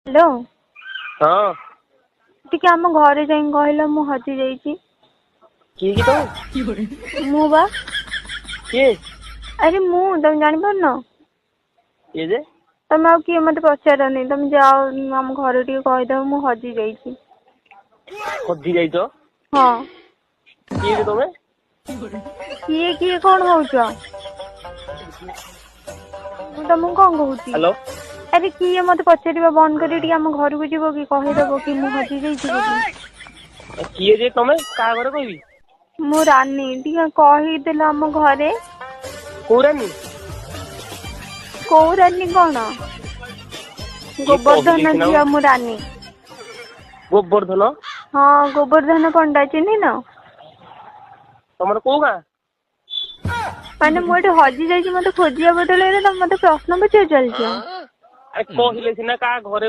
Hello. ହଁ। ଟିକେ ଆମ ଘରେ ଯାଇ କହିଲ ମୁଁ ହଜି ଯାଇଛି। କିଏ କି ତମେ? ମୁଁ ବା। କିଏ? ଆରେ ମୁଁ, ତମେ ଜାଣିପାରୁନ? କିଏ ଯେ? ତମେ ଆଉ କିଏ ମତେ ପଚାରନି, ତମେ ଯାଅ ଆମ ଘରେ ଟିକେ କହିଦବ ମୁଁ ହଜି ଯାଇଛି। ହଜି ଯାଇଛ? ହଁ। କିଏ ଯେ ତମେ? କିଏ କିଏ କଣ ହଉଛ? ମୁଁ ତମକୁ କଣ କହୁଛି? ହ୍ୟାଲୋ। ଆରେ କିଏ ମତେ ପଚାରିବା ବନ୍ଦ କରି ଟିକେ ଆମ ଘରକୁ ଯିବ କି କହିଦବ କି ମୁଁ ହଜି ଯାଇଛି ବୋଲି। କିଏ ଯେ ତମେ? କାହା ଘରେ କହିବି? ମୁଁ ରାନୀ, ଟିକେ କହିଦେଲ ଆମ ଘରେ। କୋଉ ରାନୀ? କୋଉ ରାନୀ କଣ? କିଏ ଗୋବର୍ଦ୍ଧନ କହିଲେ ସିନା। ଝିଅ ମୁଁ ରାନୀ। ଗୋବର୍ଦ୍ଧନ? ହଁ, ଗୋବର୍ଦ୍ଧନ ପଣ୍ଡା ଚିହ୍ନିନ? ତମର କୋଉ ଗାଁ? ମାନେ ମୁଁ ଏଠି ହଜି ଯାଇଛି, ମତେ ଖୋଜିବା ବଦଳରେ ତମେ ମତେ ପ୍ରଶ୍ନ ପଚାରି ଚାଲିଛ। ଆରେ କହିଲେ ସିନା କାହା ଘରେ।